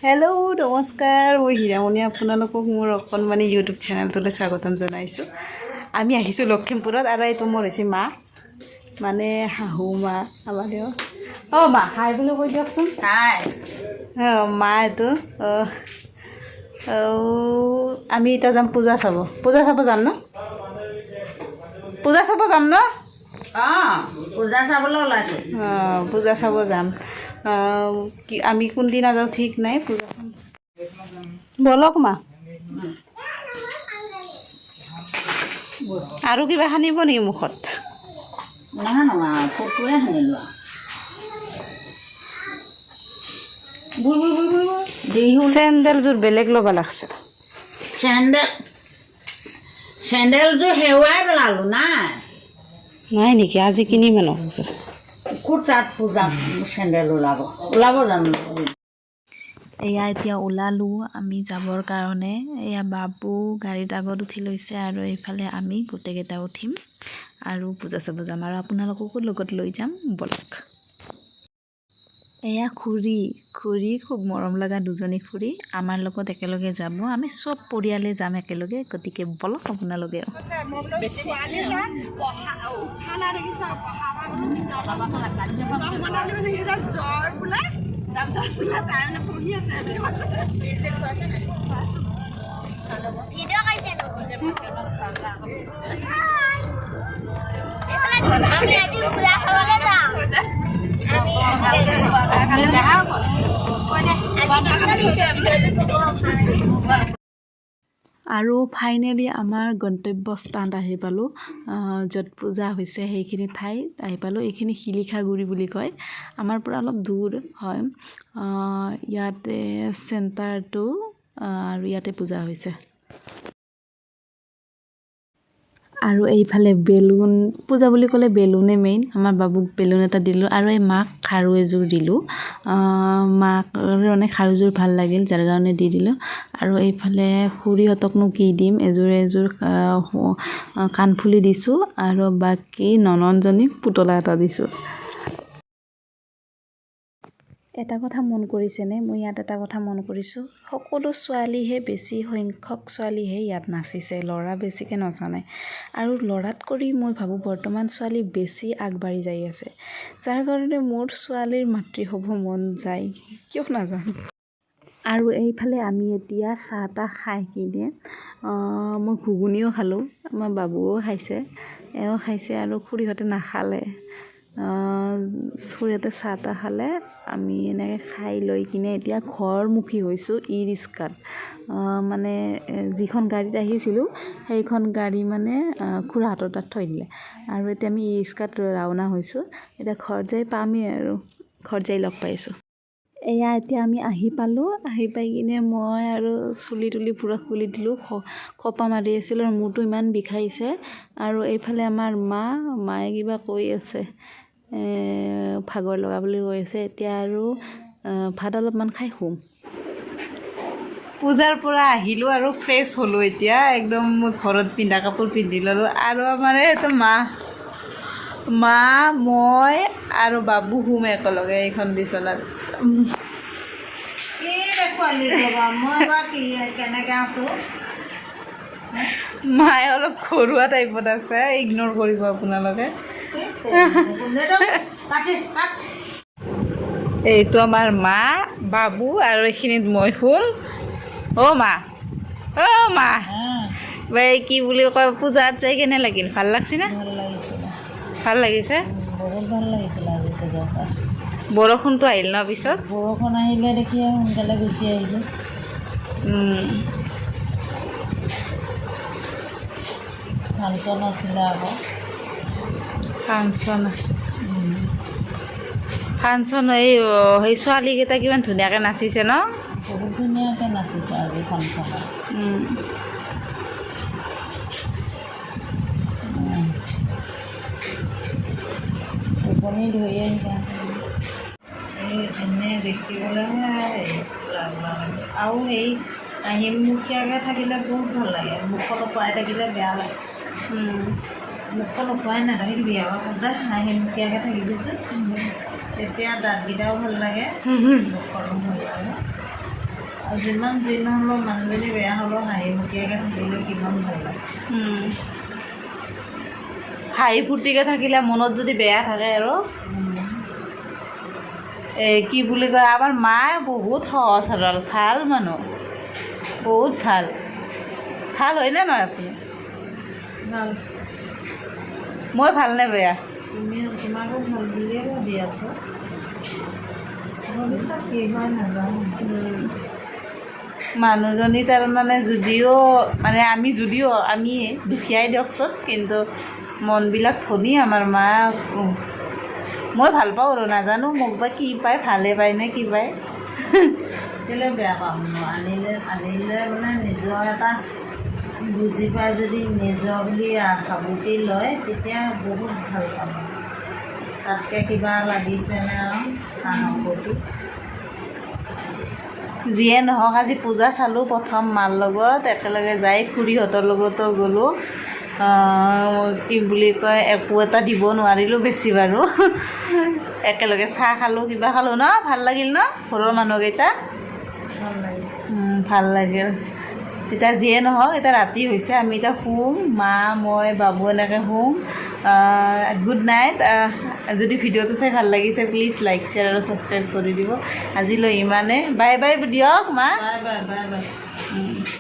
Hello', নমস্কাৰ। মই হীৰামণি, আপোনালোকক মোৰ অকণমানি ইউটিউব চেনেলটোলৈ স্বাগতম জনাইছোঁ। আমি আহিছোঁ লখিমপুৰত আৰু এইটো মোৰ হৈছে মা, মানে শাহু মা আমাৰ। অঁ মা, হাই বুলি কৈ দিয়কচোন। হাই। অঁ মা, এইটো আমি এতিয়া যাম পূজা চাব। পূজা চাব যাম ন? পূজা চাব যাম ন? অঁ, পূজা চাবলৈ ওলাইছোঁ। অঁ, পূজা চাব যাম। কি আমি কোনদিনা যাওঁ ঠিক নাই। পূজা বলক মা। আৰু কিবা সানিব নেকি মুখত? নহয় নহয়, ফটোৱে সানিলোঁ। চেণ্ডেলযোৰ বেলেগ ল'ব লাগছে। চেণ্ডেলযোৰ হেৰুৱাই পেলালোঁ, নাই। নাই নেকি? আজি কিনিম আৰু। ক'ত তাত পূজা চেণ্ডেল ওলাব ওলাব জানো? এয়া এতিয়া ওলালোঁ আমি যাবৰ কাৰণে। এয়া বাবু গাড়ীত আগত উঠি লৈছে আৰু এইফালে আমি গোটেইকেইটা উঠিম আৰু পূজা চাব যাম আৰু আপোনালোককো লগত লৈ যাম, ব'লক। এয়া খুৰী, খুৰী খুব মৰম লগা দুজনী খুৰী আমাৰ লগত একেলগে যাব। আমি চব পৰিয়ালে যাম একেলগে, গতিকে ব'লক আপোনালোকেও। আৰু ফাইনেলি আমাৰ গন্তব্য স্থানত আহি পালোঁ, য'ত পূজা হৈছে সেইখিনি ঠাইত আহি পালোঁ। এইখিনি শিলিখাগুৰি বুলি কয়, আমাৰ পৰা অলপ দূৰ হয়। ইয়াতে চেণ্টাৰটো আৰু ইয়াতে পূজা হৈছে। আৰু এইফালে বেলুন, পূজা বুলি ক'লে বেলুনে মেইন। আমাৰ বাবুক বেলুন এটা দিলোঁ আৰু এই মাক খাৰু এযোৰ দিলোঁ। মাক মানে খাৰুযোৰ ভাল লাগিল, যাৰ কাৰণে দি দিলোঁ। আৰু এইফালে খুৰীহঁতকনো কি দিম, এযোৰ এযোৰ কাণফুলি দিছোঁ আৰু বাকী নননজনীক পুতলা এটা দিছোঁ। এটা কথা মন কৰিছেনে? মই ইয়াত এটা কথা মন কৰিছোঁ, সকলো ছোৱালীহে, বেছি সংখ্যক ছোৱালীহে ইয়াত নাচিছে, ল'ৰা বেছিকৈ নচা নাই। আৰু ল'ৰাত কৰি মই ভাবোঁ বৰ্তমান ছোৱালী বেছি আগবাঢ়ি যাই আছে, যাৰ কাৰণে মোৰ ছোৱালীৰ মাতৃ হ'ব মন যায়, কিয় নাজানো। আৰু এইফালে আমি এতিয়া চাহ তাহ খাই কিনে মই ঘুগুনিও খালোঁ, আমাৰ বাবুও খাইছে, এওঁ খাইছে আৰু খুৰীহঁতে নাখালে। খুৰীহঁতে চাহ তাহ খালে, আমি এনেকৈ খাই লৈ কিনে এতিয়া ঘৰমুখী হৈছোঁ ই ৰিক্সাত। মানে যিখন গাড়ীত আহিছিলোঁ সেইখন গাড়ী মানে খুৰাহঁতৰ তাত থৈ দিলে আৰু এতিয়া আমি ই ৰিক্সাত ৰাওনা হৈছোঁ। এতিয়া ঘৰত যাই পামেই আৰু ঘৰত যাই লগ পাইছোঁ। এয়া এতিয়া আমি আহি পালোঁ, আহি পাই কিনে মই আৰু চুলি তুলি পূৰা খুলি দিলোঁ, খোপা মাৰি আছিলোঁ আৰু মূৰটো ইমান বিষাইছে। আৰু এইফালে আমাৰ মা, মায়ে কিবা কৈ আছে, ভাগৰ লগা বুলি কৈ আছে। এতিয়া আৰু ভাত অলপমান খাই শুম। পূজাৰ পৰা আহিলোঁ আৰু ফ্ৰেছ হ'লোঁ, এতিয়া একদম ঘৰত পিন্ধা কাপোৰ পিন্ধি ল'লোঁ। আৰু আমাৰ এইটো মা, মা মই আৰু বাবু শুম একেলগে এইখন বিচনাত। মায়ে অলপ ঘৰুৱা টাইপত আছে, ইগন'ৰ কৰিব আপোনালোকে। এইটো আমাৰ মা, বাবু আৰু এইখিনিত মই শুম। অ' মা, অ' মা, এই কি বুলি কয়, পূজাত যাই কেনে লাগিল? ভাল লাগছে না? ভাল লাগিছে, বহুত ভাল লাগিছিল আজি পূজা চাই। বৰষুণটো আহিল ন পিছত? বৰষুণ আহিলে দেখি সোনকালে গুচি আহিলোঁ। ফাংচন আছিলে আকৌ। ফাংচন আছে, ফাংচন। এই সেই ছোৱালীকেইটা কিমান ধুনীয়াকৈ নাচিছে ন? বহুত ধুনীয়াকৈ নাচিছে আজি ফাংচনত। টোপনি ধৰি আহিছে। এই এনে দেখিবলৈহে আৰু হেৰি হাঁহিমুখীয়াকৈ থাকিলে বহুত ভাল লাগে, মুখখন উফুৱাই থাকিলে বেয়া লাগে। মুখখন উফুৱাই নাথাকিবি আকৌ, সদায় হাঁহিমুখীয়াকৈ থাকিবিচোন, তেতিয়া দাঁতকেইটাও ভাল লাগে, মুখখনো ভাল লাগে। আৰু যিমান যি নহ'লেও মানুহজনী বেয়া হ'লেও হাঁহিমুখীয়াকৈ থাকিলে কিমান ভাল লাগে। হাঁহি ফূৰ্তিকৈ থাকিলে, মনত যদি বেয়া থাকে আৰু এই কি বুলি কয়, আমাৰ মা বহুত সহজ সৰল, ভাল মানুহ, বহুত ভাল। ভাল হয়নে নহয় আপুনি? ভাল। মই ভালনে বেয়া? তুমি তোমাকো ভাল বুলিয়ে ভাবি আছোঁ। ভৱিষ্যত কি হয় নাজানো। মানুহজনী তাৰমানে যদিও মানে আমি যদিও আমি দুখীয়াই দিয়কচোন, কিন্তু মনবিলাক ধনী আমাৰ মা। মই ভাল পাওঁ আৰু নাজানো মোক বা কি পায়, ভালে পায় নে কি পায়। কেলৈ বেয়া পাম নো? আনিলে আনিলে মানে নিজৰ এটা বুজি পাই যদি নিজৰ বুলি সাবটি লয়, তেতিয়া বহুত ভাল পাব। তাতকৈ কিবা লাগিছেনে আৰু সা সম্পত্তি? যিয়ে নহওক, আজি পূজা চালোঁ প্ৰথম মাৰ লগত একেলগে যাই, খুৰীহঁতৰ লগতো গ'লোঁ। কি বুলি কয়, একো এটা দিব নোৱাৰিলোঁ বেছি বাৰু। একেলগে চাহ খালোঁ, কিবা খালোঁ ন, ভাল লাগিল ন ঘৰৰ মানুহকেইটা? ভাল লাগিল। ভাল লাগিল। এতিয়া যিয়ে নহওক, এতিয়া ৰাতি হৈছে, আমি এতিয়া শুম। মা, মই, বাবু এনেকৈ শুম। Good night. যদি ভিডিঅ'টো চাই ভাল লাগিছে, প্লিজ লাইক, শ্বেয়াৰ আৰু ছাবস্ক্ৰাইব কৰি দিব। আজিলৈ ইমানে। বাই বাই দিয়ক মা। Bye bye, bye bye.